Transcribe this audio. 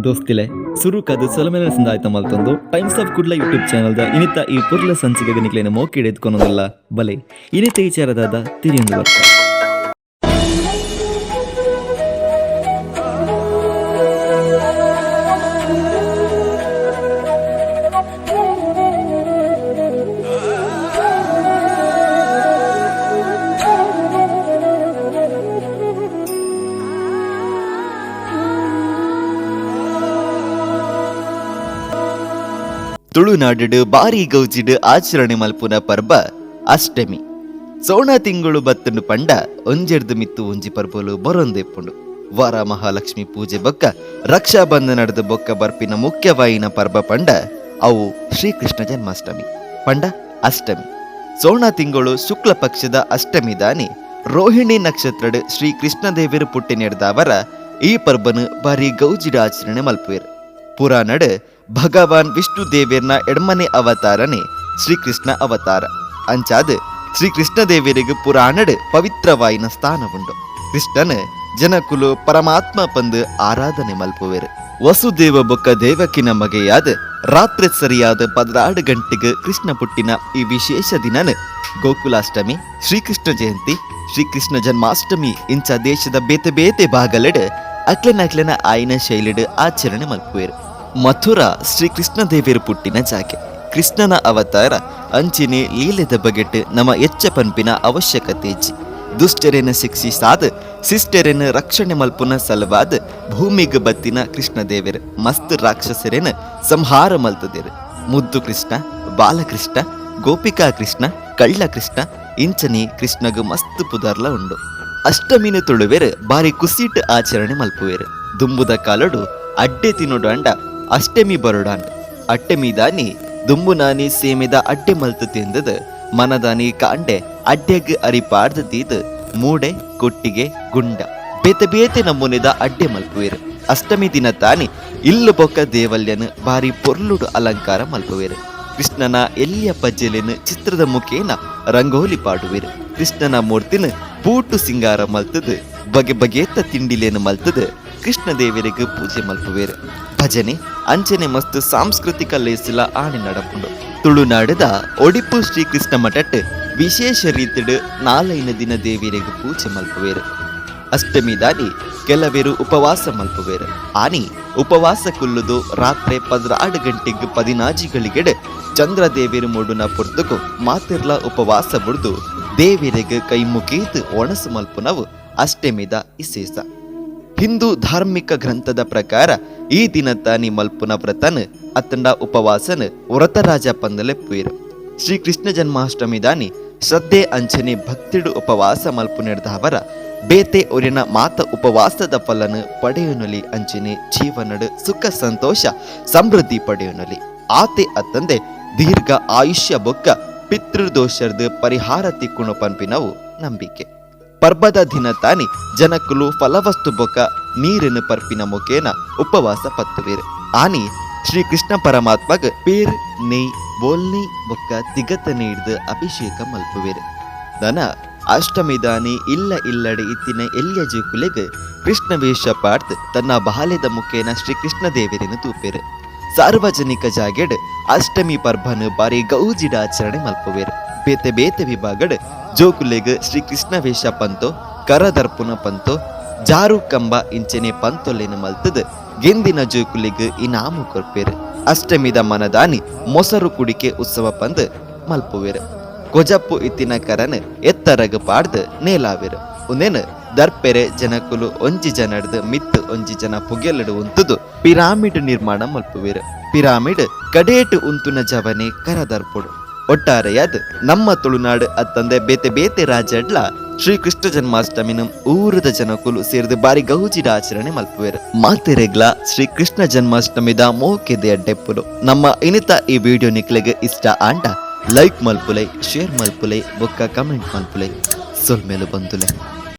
ದೋಸ್ತಿಲೆ ಸುರುಕದು ಸೊಲಮೆನ ಸಂದಾಯ್ತ ಮಲ್ತೊಂದು times of Kudla YouTube ಚಾನಲ್ದ ಇನಿತ ಈ ಪುರ್ಲ ಸಂಚಿಕೆಗೆ ನಿಕ್ಲೇನ ಮೋಕಿಡ್ ಎತ್ಕೊನೊಂದಿಲ್ಲ ಬಲೆ ಇನಿತ ವಿಚಾರದಾದ ತಿರಿಯೊಂದು ಬರ್ತ. ತುಳುನಾಡು ಬಾರಿ ಗೌಜಿಡ್ ಆಚರಣೆ ಮಲ್ಪುನ ಪರ್ಬ ಅಷ್ಟಮಿ. ಸೋಣ ತಿಂಗಳು ಬತ್ತುಂಡು ಪಂಡ ಒಂಜೆರ್ದು ಮಿತ್ತು ಒಂಜಿ ಪರ್ಬಲು ಬರೊಂದೆಪ್ಪುಂಡು. ವಾರ ಮಹಾಲಕ್ಷ್ಮಿ ಪೂಜೆ ಬೊಕ್ಕ ರಕ್ಷಾ ಬಂಧನಡ್ದು ಬೊಕ್ಕ ಬರ್ಪಿನ ಮುಖ್ಯವಾಯಿನ ಪರ್ಬ ಪಂಡ ಅವು ಶ್ರೀಕೃಷ್ಣ ಜನ್ಮಾಷ್ಟಮಿ ಪಂಡ ಅಷ್ಟಮಿ. ಸೋಣ ತಿಂಗಳು ಶುಕ್ಲ ಪಕ್ಷದ ಅಷ್ಟಮಿ ದಾನಿ ರೋಹಿಣಿ ನಕ್ಷತ್ರಡ್ ಶ್ರೀ ಕೃಷ್ಣ ದೇವರು ಪುಟ್ಟಿನೆಡ್ದವರ ಈ ಪರ್ಬನು ಬಾರಿ ಗೌಜಿಡ್ ಆಚರಣೆ ಮಲ್ಪುವೆರ್. ಪುರಾಣಡ್ ಭಗವಾನ್ ವಿಷ್ಣು ದೇವೇರ್ನ ಎಡ್ಮನೆ ಅವತಾರನೇ ಶ್ರೀಕೃಷ್ಣ ಅವತಾರ. ಅಂಚಾದ್ ಶ್ರೀಕೃಷ್ಣ ದೇವರಿಗೆ ಪುರಾಣಡ್ ಪವಿತ್ರವಾಯಿನ ಸ್ಥಾನ ಉಂಡು. ಕೃಷ್ಣನ ಜನಕುಲು ಪರಮಾತ್ಮ ಪಂದು ಆರಾಧನೆ ಮಲ್ಪುವೆರು. ವಸುದೇವ ಬೊಕ್ಕ ದೇವಕಿನ ಮಗೆಯಾದ ರಾತ್ರಿ ಸರಿಯಾದ 12 ಗಂಟೆಗೆ ಕೃಷ್ಣ ಪುಟ್ಟಿನ ಈ ವಿಶೇಷ ದಿನನ ಗೋಕುಲಾಷ್ಟಮಿ, ಶ್ರೀಕೃಷ್ಣ ಜಯಂತಿ, ಶ್ರೀಕೃಷ್ಣ ಜನ್ಮಾಷ್ಟಮಿ ಇಂಚ ದೇಶದ ಬೇತೆ ಬೇತೆ ಭಾಗಲೆಡ್ ಅಕ್ಲೆನ ಅಕ್ಲೆನ ಆಯ್ನ ಶೈಲಿಡ್ ಆಚರಣೆ ಮಲ್ಪುವೆರು. ಮಥುರಾ ಶ್ರೀಕೃಷ್ಣ ದೇವರು ಪುಟ್ಟಿನ ಜಾಗೆ. ಕೃಷ್ಣನ ಅವತಾರ ಅಂಚಿನೆ ಲೀಲೆದ ಬಗೆಟ್ ನಮ ಎಚ್ಚ ಪನ್ಪಿನ ಅವಶ್ಯಕತೆ ಇಜ್ಜಿ. ದುಷ್ಟರೆನ ಶಿಕ್ಷಿಸಾದ ಶಿಷ್ಟರೆನ ರಕ್ಷಣೆ ಮಲ್ಪುನ ಸಲುವಾದ ಭೂಮಿಗೆ ಬತ್ತಿನ ಕೃಷ್ಣ ದೇವರು ಮಸ್ತ್ ರಾಕ್ಷಸರೇನ ಸಂಹಾರ ಮಲ್ತದೇರು. ಮುದ್ದು ಕೃಷ್ಣ, ಬಾಲಕೃಷ್ಣ, ಗೋಪಿಕಾ ಕೃಷ್ಣ, ಕಳ್ಳ ಕೃಷ್ಣ ಇಂಚನಿ ಕೃಷ್ಣಗ್ ಮಸ್ತ್ ಪುದರ್ಲ ಉಂಡು. ಅಷ್ಟಮಿನ ತುಳುವೆರು ಬಾರಿ ಕುಸಿಟ್ ಆಚರಣೆ ಮಲ್ಪುವೆರು. ದುಂಬುದ ಕಾಲಡು ಅಡ್ಡೆ ತಿನ್ನೋಡಂಡ ಅಷ್ಟಮಿ ಬರೋಡಾಂಡ್. ಅಟ್ಟೆಮಿ ದಾನಿ ದುಂಬುನಾನಿ ಸೇಮೆದ ಅಡ್ಡೆ ಮಲ್ತು ತಿಂದದ ಮನದಾನಿ ಕಾಂಡೆ ಅಡ್ಡೆಗ್ ಅರಿಪಾಡ್ದ ತೀದ್ ಮೂಡೆ ಕೊಟ್ಟಿಗೆ ಗುಂಡ ಬೇತೆ ಬೇತೆ ನಮೂನೆದ ಅಡ್ಡೆ ಮಲ್ಪುವೆರು. ಅಷ್ಟಮಿ ದಿನ ತಾನಿ ಇಲ್ಲು ಬೊಕ್ಕ ದೇವಲ್ಯನ ಬಾರಿ ಪೊರ್ಲುಡು ಅಲಂಕಾರ ಮಲ್ಪುವೆರು. ಕೃಷ್ಣನ ಎಲ್ಲಿಯ ಪಜ್ಜೆಲೆನ್ ಚಿತ್ರದ ಮುಖೇನ ರಂಗೋಲಿ ಪಾಡುವೆರು. ಕೃಷ್ಣನ ಮೂರ್ತಿನ ಪೂಟು ಸಿಂಗಾರ ಮಲ್ತದು ಬಗೆ ಬಗೆತ ತಿಂಡಿಲೇನು ಮಲ್ತದು ಕೃಷ್ಣ ದೇವರಿಗೆ ಪೂಜೆ ಮಲ್ಪುವೆರು. ಭಜನೆ ಅಂಚನೆ ಮಸ್ತ್ ಸಾಂಸ್ಕೃತಿಕ ಲೇಸಿಲ ಆಣೆ ನಡಪುಂಡು. ತುಳುನಾಡದ ಒಡಿಪು ಶ್ರೀಕೃಷ್ಣ ಮಠಟ್ ವಿಶೇಷ ರೀತಿಡ್ ನಾಲೈನ ದಿನ ದೇವಿಯರಿಗೆ ಪೂಜೆ ಮಲ್ಪುವೆರು. ಅಷ್ಟಮಿ ದಾನಿ ಕೆಲವರು ಉಪವಾಸ ಮಲ್ಪುವೆರು. ಆನಿ ಉಪವಾಸ ಕುಲ್ಲುದು ರಾತ್ರಿ 12 ಗಂಟೆಗೆ 14 ಗಳಿಗೆಡ್ ಚಂದ್ರ ದೇವಿರು ಮೂಡುನ ಪೊರ್ತುಗು ಮಾತಿರ್ಲ ಉಪವಾಸ ಬುಡ್ದು ದೇವಿರಿಗೆ ಕೈ ಮುಗೀತು ಒಣಸು ಮಲ್ಪುನವು ಅಷ್ಟಮಿದ ಇಸೇಸ. ಹಿಂದೂ ಧಾರ್ಮಿಕ ಗ್ರಂಥದ ಪ್ರಕಾರ ಈ ದಿನ ತಾನಿ ಮಲ್ಪುನ ವ್ರತನ್ ಅತ್ತಂಡ ಉಪವಾಸನ ವ್ರತರಾಜ ಪಂದಲೆಪ್ಪುಯಿರು. ಶ್ರೀ ಕೃಷ್ಣ ಜನ್ಮಾಷ್ಟಮಿ ದಾನಿ ಶ್ರದ್ಧೆ ಅಂಚನೆ ಭಕ್ತಿಡು ಉಪವಾಸ ಮಲ್ಪುನೆಡ್ದವರ ಬೇತೆ ಒರಿನ ಮಾತ ಉಪವಾಸದ ಫಲನು ಪಡೆಯುನಲಿ ಅಂಚನೆ ಜೀವನಡು ಸುಖ ಸಂತೋಷ ಸಮೃದ್ಧಿ ಪಡೆಯುನಲಿ. ಆತೆ ಅತ್ತಂದೆ ದೀರ್ಘ ಆಯುಷ್ಯ ಬೊಕ್ಕ ಪಿತೃದೋಷರ್ದು ಪರಿಹಾರ ತಿಕ್ಕುಣು ಪನ್ಪಿನವು ನಂಬಿಕೆ. ಪರ್ಬದ ದಿನ ತಾನಿ ಜನಕುಲು ಫಲವಸ್ತು ಬೊಕ್ಕ ನೀರನ್ನು ಪರ್ಪಿನ ಮುಖೇನ ಉಪವಾಸ ಪತ್ತುವೇರು. ಆನಿ ಶ್ರೀ ಕೃಷ್ಣ ಪರಮಾತ್ಮಗ ಪೇರ್ ನೆಯ್ ಬೋಲ್ನಿ ಬೊಕ್ಕ ತಿಗತ ನೀಡ್ದು ಅಭಿಷೇಕ ಮಲ್ಪುವೇರು. ದನ ಅಷ್ಟಮಿದಾನಿ ಇಲ್ಲ ಇಲ್ಲಡೆ ಇತ್ತಿನ ಎಲ್ಯ ಜೀಕುಲೆಗ್ ಕೃಷ್ಣ ವೇಷ ಪಾಡ್ದ್ ತನ್ನ ಬಾಲ್ಯದ ಮುಖೇನ ಶ್ರೀ ಕೃಷ್ಣ ದೇವರನ್ನು ತೂಪೇರು. ಸಾರ್ವಜನಿಕ ಜಾಗೆಡ್ ಅಷ್ಟಮಿ ಪರ್ಬನು ಬಾರಿ ಗೌಜಿಡ ಆಚರಣೆ ಮಲ್ಪುವೇರು. ಬೇತೆ ಬೇತೆ ವಿಭಾಗಡ್ ಜೋಕುಲೆಗ್ ಶ್ರೀ ಕೃಷ್ಣ ವೇಷ ಪಂತೋ, ಕರದರ್ಪುನ ಪಂತೋ, ಜಾರು ಕಂಬ ಇಂಚನೆ ಪಂತೊಲೆನ ಮಲ್ತದ್ ಗೆಂದಿನ ಜೋಕುಲೆಗ್ ಇನಾಮು ಕೊರ್ಪೇರು. ಅಷ್ಟಮಿದ ಮನದಾನಿ ಮೊಸರು ಕುಡಿಕೆ ಉತ್ಸವ ಪಂದ್ ಮಲ್ಪುವೆರು. ಕೊಜಪ್ಪು ಇತ್ತಿನ ಕರನ್ ಎತ್ತರಗ್ ಪಾಡ್ದ್ ನೇಲಾವೆರು. ಉಂದೇನು ದರ್ಪೆರೆ ಜನಕುಲು ಒಂಜಿ ಜನಡ್ದು ಮಿತ್ತು ಒಂಜಿ ಜನ ಪುಗೆಲಡು ಉಂತುದು ಪಿರಾಮಿಡ್ ನಿರ್ಮಾಣ ಮಲ್ಪುವೆರು. ಪಿರಾಮಿಡ್ ಕಡೇಟು ಉಂತುನ ಜವನೆ ಕರದರ್ಪುಡು. ಒಟ್ಟಾರೆಯಾದ್ ನಮ್ಮ ತುಳುನಾಡು ಅತ್ತಂದೆ ಬೇತೆ ಬೇತೆ ರಾಜ್ಯಡ್ಲ ಶ್ರೀ ಕೃಷ್ಣ ಜನ್ಮಾಷ್ಟಮಿನ ಊರದ ಜನಕುಲು ಸೇರಿದ ಬಾರಿ ಗೌಜಿಡ ಆಚರಣೆ ಮಲ್ಪುವೆರು. ಮಾತೆರೆಗ್ಲ ಶ್ರೀ ಕೃಷ್ಣ ಜನ್ಮಾಷ್ಟಮಿದ ಮೋಕೆದೆ ಅಡ್ಡೆಪ್ಪುಲು. ನಮ್ಮ ಇನಿತ ಈ ವಿಡಿಯೋ ನಿಕ್ಲೆಗ್ ಇಷ್ಟ ಆಂಡ ಲೈಕ್ ಮಲ್ಪುಲೈ, ಶೇರ್ ಮಲ್ಪುಲೈ ಬೊಕ್ಕ ಕಮೆಂಟ್ ಮಲ್ಪುಲೈ. ಸೊಲ್ಮೆಲು ಬಂದುಲೆ.